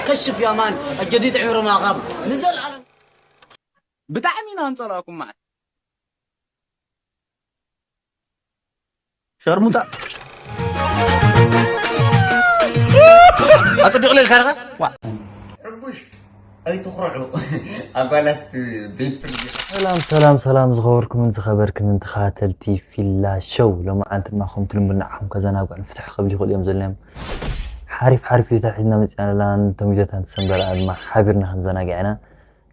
ከሽፍ ያማን ኣጀዲድ ዕምሮ ማኻብ ንዘልዓለም ብጣዕሚ ኢና ንጸላእኩም ማለት ሸርሙጣ ኣጽቢቑ ኢልካ ዲኻ? ሕቡሽ ኣይትኹርዑ ኣባላት ቤት ፍርዲ። ሰላም ሰላም ሰላም ዝኸበርኩምን ዝኸበርክንን ተኸታተልቲ ፊላ ሸው፣ ሎማዓንቲ ድማ ከምቲ ልሙድ ንዓኹም ከዘናግዑን ፍትሕ ከብሉ ይኽእሉ እዮም ዘለና እዮም። ሓሪፍ ሓሪፍ ቪዲዮታት ሒዝና መፂና ኣለና። ነቶም ቪዲዮታት ንሰንበረ ድማ ሓቢርና ክንዘናግዕ ኢና።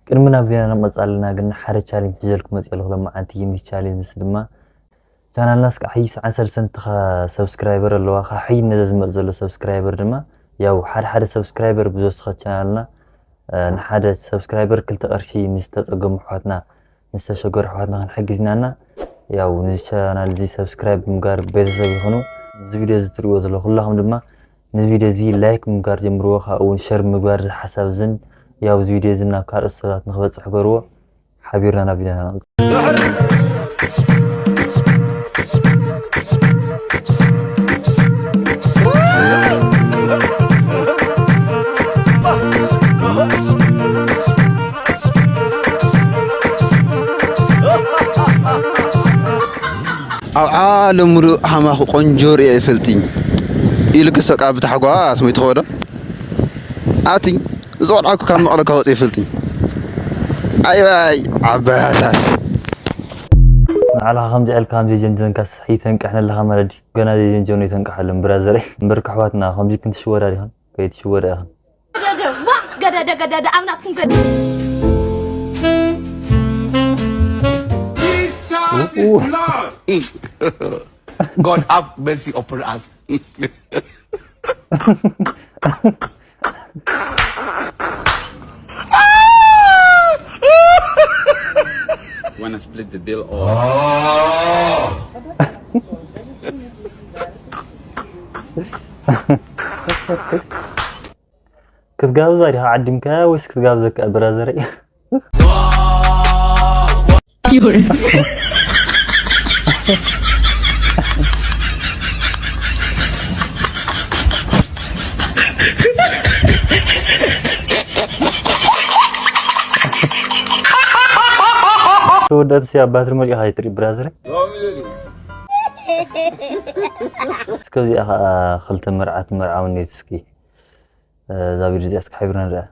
ቅድሚ ናብ ቪዲዮና ንቐፅል ኣለና ግን ሓደ ቻሌንጅ ሒዘልኩም መፂአ ኣለኹ ሎማዓንቲ። ምስ ቻሌንጅ ድማ ቻናልና እስካዕ ሕጂ ሰብዓን ሰለስተን ትኻ ሰብስክራይበር ኣለዋ። ካብ ሕጂ ነዚ ዝመጽእ ዘሎ ሰብስክራይበር ድማ ያው ሓደ ሓደ ሰብስክራይበር ብዝወሰኸት ቻናልና ንሓደ ሰብስክራይበር ክልተ ቅርሺ ንዝተጸገሙ ኣሕዋትና ንዝተሸገሩ ኣሕዋትና ክንሕግዝ ኢና እና ያው ነዚ ቻናል እዚ ሰብስክራይብ ብምግባር ቤተሰብ ይኹኑ። እዚ ቪድዮ እዚ ትሪእዎ ዘለኹም ኩላኹም ድማ ነዚ ቪድዮ እዚ ላይክ ብምግባር ጀምርዎ። ካብኡ እውን ሸር ብምግባር እዚ ሓሳብ እዝን ያው እዚ ቪድዮ እዚ ናብ ካልኦት ሰባት ንክበፅሕ ገርዎ። ሓቢርና ናብ ቪድዮና ንቕጽል። ኣብ ዓለም ሙሉእ ሃማኹ ቆንጆ ርእየ ይፈልጥኝ ኢሉ ክሰቃ ብታሕጓስ ሞይቱ ኸዶ ኣቲ ዝቆልዓኩ ካብ መቐለ ካብ ወፂ ይፈልጥኝ ኣይዋይ ዓባያታስ ንዓልኻ ከምዚ ዕልካ ከምዚ ጀንጀንካስ ይተንቅሕ ነለኻ ማለት ድዩ? ገና ዘይጀንጀኑ ይተንቅሓሉ ብራዘረይ። እምበርካ ኣሕዋትና ከምዚ ክንትሽወዳ ዲኽን? ከይትሽወዳ ኢኽን። ገደደ ገደደ ኣብ ናትኩም ገደ God have mercy upon us. Wanna split the bill or ክትጋብዛ ዲኻ ዓዲምካያ ወይስ ክትጋብዘካ ብራዘረይ? ተወዳእቲ ሲ ኣብ ባትሪ መሊእኻ ኣይትርኢ ብራዘር። እስከ እዚኣ ኸዓ ክልተ መርዓት መርዓውነት እስኪ እዛ ቪድዮ እዚኣ እስኪ ሓቢርና ንርኣ።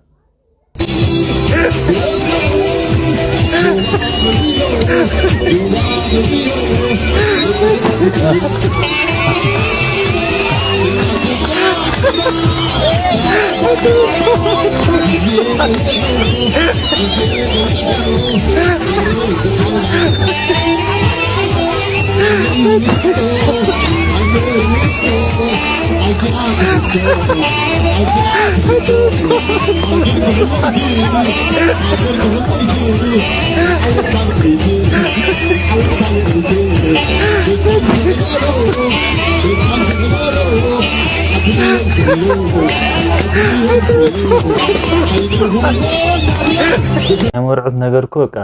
ናይ መርዑት ነገር እኮ በቃ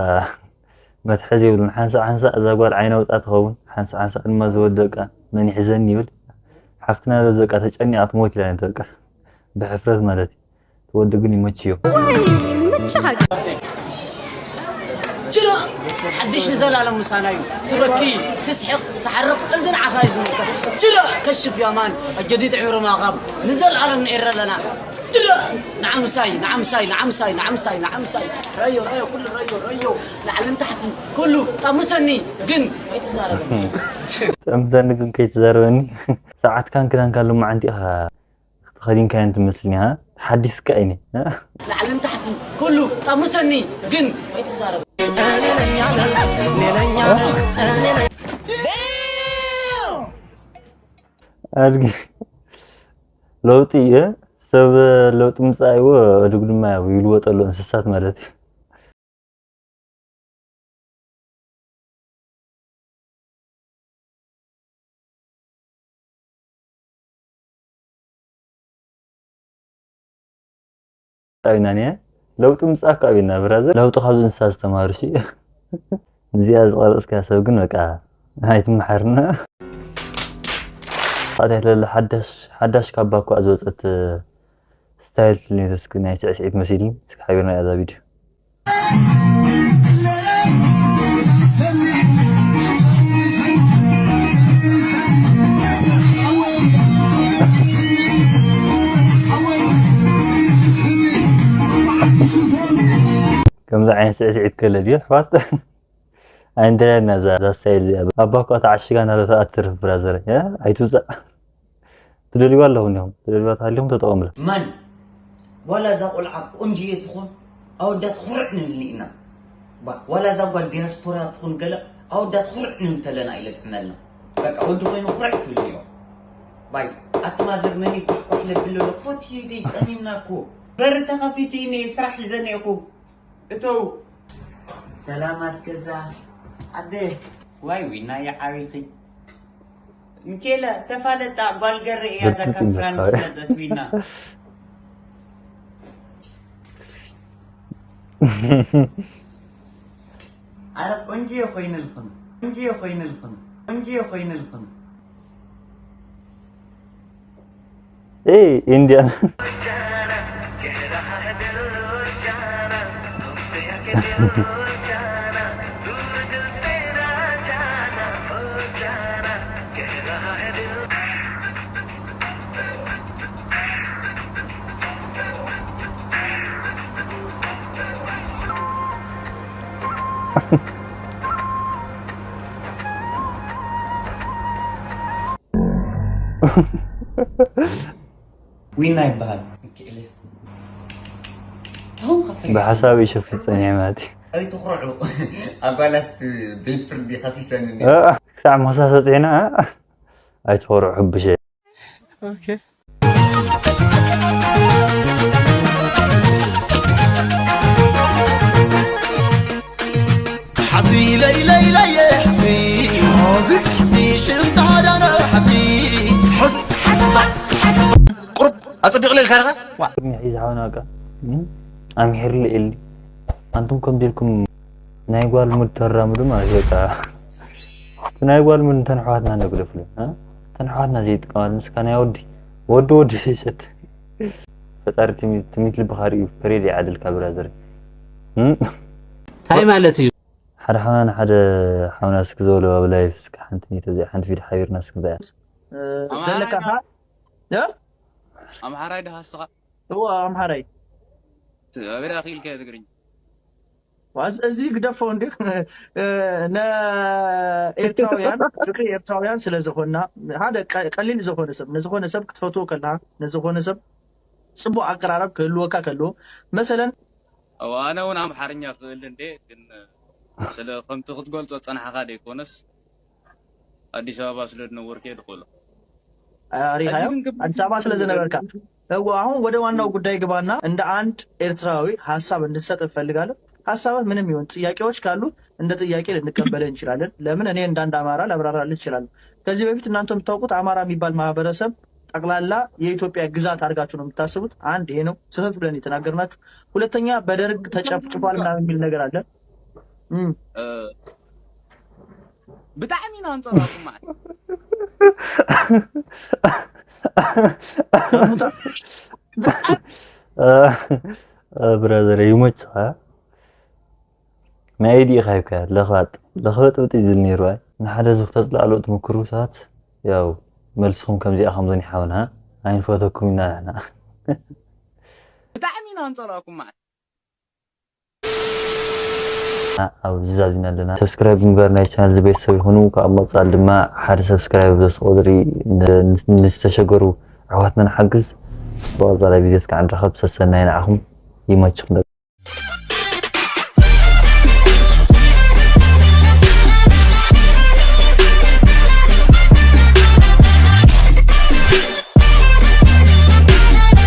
መትሐዚ የብሉን። ሓንሳእ ሓንሳእ እዛ ጓል ዓይኒ ኣውፅኣ ትኸውን፣ ሓንሳእ ሓንሳእ ድማ ዝወደቃ መን ይሕዘኒ ይብል። ሓፍትና ዶ በቃ ተጨኒቓ ትሞት ኢላ ነቲ በቃ ብሕፍረት ማለት እዩ። ትወዲ ግን ይመችዮ። ችላ ሓድሽ ንዘላለም ምሳና እዩ። ትበኪ፣ ትስሕቕ፣ ትሓርቕ፣ እዚ ንዓኻ እዩ ዝምልከት። ችላ ከሽፍ ያማን ኣጀዲድ ዕምሮ ማኻብ ንዘላለም ንኤረ ኣለና። ችላ ንዓምሳይ ንዓምሳይ ንዓምሳይ ንዓምሳይ ንዓምሳይ ረዮ ረዮ ኩሉ ረዮ ረዮ ላዕልን ታሕትን ኩሉ ጠምሰኒ ግን ኣይትዛረበኒ። ጠምሰኒ ግን ከይትዛረበኒ። ሰዓትካን ክዳንካን ሎማዓንቲ ኢኻ ተኸዲንካየን ትመስልኒ፣ ሃ? ተሓዲስካ እይኒ፣ ሃ? ላዕልን ታሕትን ኩሉ ጠምሰኒ ግን ኣይትዛረበኒ። ኣድጊ ለውጢ እየ ሰብ ለውጢ ምጻእ እይዎ። ኣድጉ ድማ ያው ይልወጥ ኣሎ እንስሳት ማለት እዩ። ጣቢና ኒያ ለውጢ ምጻእ ካብ ኢና ብራዘር ለውጢ ካብ እንስሳ ዝተማሩ ሲ እዚኣ ዝቐረጽካ ሰብ ግን በቃ ኣይትመሓርና። ፋታ ይትለለ ሓዳሽ ሓዳሽ ካባ እኳ ዝወፀት ስታይል ኔተስክ ናይ ስዕስዒት መሲልኒ። እስኪ ሓቢርና እዛ ቪድዮ። ከምዚ ዓይነት ስዕስዒት ከለ ድዩ ኣሕዋት? ኣይንደለና እዛ እዛ ስታይል እዚኣ። ኣባ እኳ ተዓሽጋ ናበ ተኣትርፍ ብራዘር። ኣይትውፃእ። ትደልይዋ ኣለኹም ዲኹም? ትደልይዋ ተሃሊኹም ተጠቐምላ። ማን ዋላ እዛ ቆልዓ ቆንጅየ ትኾን ኣወዳት ኹርዕ ንብል ኢና። ባ ዋላ እዛ ጓል ዲያስፖራ ትኹን ገለ ኣወዳት ኹርዕ ንብል ተለና ኢለ ጥዕመልና። በቃ ወዲ ኮይኑ ኹርዕ ክብል እዮ። ባይ ኣቲ ማዘር መኒ ኳሕኳሕ ለብሎ ፈትዩ ደይ ጸኒና እኮ። በሪ ተኸፊቱ እኔ ስራሕ ሒዘን እኹ። እተው። ሰላማት ገዛ ኣደ። ዋይ ዊና ይዓቢኺ። ሚኬለ ተፋለጣ ጓል ገረ እያ እዛ ካብ ፍራንስ ዝመጸት ዊና። ኣረ ቆንጆ ኮይንልኩም ቆንጆ ኮይንልኩም ቆንጆ ኮይንልኩም። Hey, Indian. ዊና ይበሃል። ሚኪኤለ ኣሁን ከፈይ ብሓሳብ እዩ ሸፊት ጸኒሐ ማለት እዩ። ኣይትኹርዑ። ኣባላት ቤት ፍርዲ ከሲሰን እኒኦ። እ፣ ክሳዕ ምኽሳስ በጺሕና፣ እ፣ ኣይትኹርዑ ሕቡሸ። ሓዚ ለይለይለየ ሓዚ ሓዚ ሓዚ ሽም ተሃዳነ ሓዚ ሓዚ ሓዚ ሓዚ ቁሩብ ኣጸቢቑ ለልካ ኢኻ። ቅድሚ ሕዚ ሓውና በቃ ኣምሒርሉ ኤሊ ኣንቱም ከምዚ ኢልኩም ናይ ጓል ሙድ ተራምዱ ማለት እዩ በቃ እቲ ናይ ጓል ሙድ እንተን ኣሕዋትና ነግደፍሉ እ እንተን ኣሕዋትና ዘይጥቀማሉ ንስካ ናይ ወዲ ወዲ ወዲ ዘይሰት ፈጣሪ ትሚት ትሚት ልብካ ርእዩ ፍሬድ ይዓድልካ ብራዘር እ እንታይ ማለት እዩ ሓደ ሓውና ንሓደ ሓውና እስኪ ዘውለባ ብላይፍ እስኪ ሓንቲ ኒተ እዚኣ ሓንቲ ቪድዮ ሓቢርና እስኪ ንሪኣ ዘለካ እ ኣምሓራይ ድኻ እስኻ? እወ ኣምሓራይ። ኣበይ ደኣ ክኢልካዮ ትግርኛ? ዋዝ እዚ ግደፎ እንዴ ነ ኤርትራውያን ፍቅሪ ኤርትራውያን ስለ ዝኾንና ሓደ ቀ- ቀሊል ዝኾነ ሰብ ንዝኾነ ሰብ ክትፈትዎ ከለኻ ንዝኾነ ሰብ ጽቡቅ ኣቀራረብ ክህልወካ ከሎ መሰለን እወ ኣነ እውን ኣምሓርኛ ክእል እንዴ ግን ስለ ከምቲ ክትገልጾ ጸናሕካ ደይኮነስ ኣዲስ ኣበባ ስለ ዝነበርኩ እየ ዝኽእሎ። ሪኻዮ ኣዲስ ኣበባ ስለ ዝነበርካ እዎ። ኣሁን ወደ ዋናው ጉዳይ ግባና እንደ አንድ ኤርትራዊ ሀሳብ እንድትሰጥ እንፈልጋለን። ሀሳብህ ምንም ይሁን ጥያቄዎች ካሉ እንደ ጥያቄ ልንቀበልህ እንችላለን። ለምን እኔ እንደ አንድ አማራ ላብራራልህ እችላለሁ። ከዚህ በፊት እናንተ የምታውቁት አማራ የሚባል ማህበረሰብ ጠቅላላ የኢትዮጵያ ግዛት አድርጋችሁ ነው የምታስቡት። አንድ ይሄ ነው ስህተት ብለን የተናገርናችሁ። ሁለተኛ በደርግ ተጨፍጭፏል ምናምን የሚል ነገር አለ። ብጣዕሚ ኢና ንፀላኩም ማለት ብራዘር ይመችኻ ናይ ኢድ ኢኻ ሂብካ ለኽባጥ ለኽበጥብጥ እዩ ዝብል ነይሩ ኣይ ንሓደ ህዝቢ ክተፅላእሉ እትምክሩ ሰባት ያው መልስኹም ከምዚኣ ከምዞን ይሓውና ኣይንፈተኩም ኢና ንሕና ብጣዕሚ ኢና ንፀላኩም ማለት ኣብዚ ዛዚና ኣለና። ሰብስክራይብ ብምግባር ናይ ቻናል እዚ ቤተሰብ ይኹኑ። ካብ መጻል ድማ ሓደ ሰብስክራይብ ዘስቆ ዝርኢ ንዝተሸገሩ ኣሕዋትና ንሓግዝ። ብቐጻላይ ቪድዮ እስካዕ ንራኸብ። ሰሰናይ ንዓኹም። ይመችኹም።